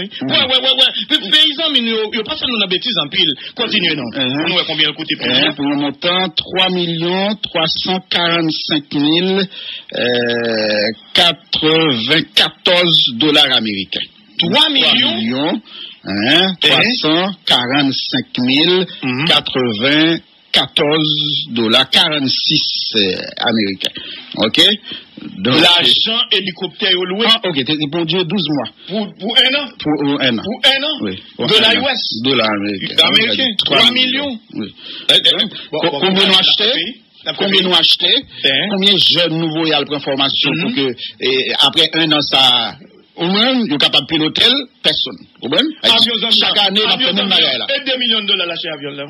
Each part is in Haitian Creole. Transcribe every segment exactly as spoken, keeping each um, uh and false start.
wi. Wè, wè, wè, wè. Pe- Peyizan min yo, yo pa fè nou nan betiz anpil. Kontinye non. Pou nou wè konbyen l koute peyi a. Pou yon montan twa milyon twa san karannsenk mil katrevenkatòz dola ameriken. Twa milyon? Twa milyon twa san karannsenk mil katrevenkatòz dola karannsis ameriken. Ok? Donk, lajan elikoptè yo lwe. Ah, ok, te, te pou yon dire douz mwa. Pou, pou enn an? Pou, pou enn an. Pou enn an? Wi, pou enn an. Dola U S. Dola ameriken. Ameriken, twa milyon. Wi. Eh, eh, bon, bon, konbyen nou achte? Konbyen nou achte? Konbyen jèn nou voye al pran fòmasyon pou ke, eh, apre enn an sa, ou menm, yo kapab pilote l? Pèsonn. Ou konprann? Avyon zanmi chak ane, n ap fè menm bagay la. E de milyon dola l achte avyon la.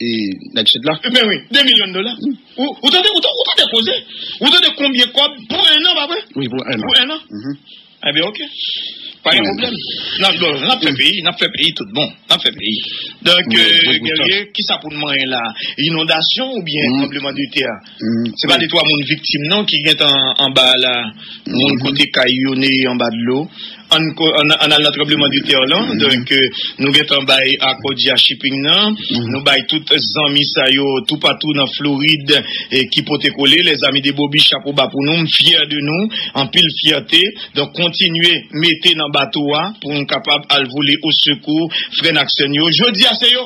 E nèg Sid la? Ben wi, de milyon dola. Ou, ou tande, ou tande, ou tande koze? Ou tande konbyen kòb pou enn an, pa vre? Wi, pou enn an. Pou enn an? Mhm. Ebyen, ok. Pa gen pwoblèm. N ap, n ap fè peyi, n ap fè peyi tout bon. N ap fè peyi. Donk, euh, Guerrier, kisa pou n manyen la? Inondasyon oubyen tranblemanntè? Se pa de twa moun viktim non ki gentan anba la, moun kote kay yo neye anba dlo. Ann, ann, ann al nan tranblemanntè lan. Donk, euh, nou gentan bay akò Dia Shipping nan. Nou bay tout zanmi sa yo toupatou nan Florid, eh, ki pote kole. Lèzanmi de Bobi, chapo ba pou nou. M fyè de nou. Anpil fyète. Donk, kontinye mete nan bato a pou nou kapab al vole osekou frè n ak sè n yo. Jodi a, se yo.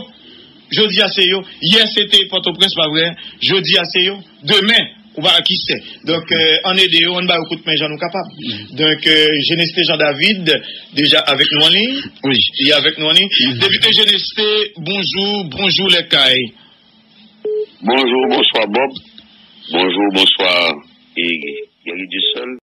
Jodi a, se yo. Yè, se te Pòtoprens, pa vre? Jodi a, se yo. Demen, ou pa ki sè. Donk, euh, ann ede yo, ann ba yo kout men jan nou kapab. Donk, euh, Jeneste Jean David, deja avèk nou an liy? Wi. Li avèk nou an liy? Depite Jeneste, bonjou, bonjou lè kay. Bonjou, bonswa Bob. Bonjou, bonswa, e, Guerrier Dieuseul.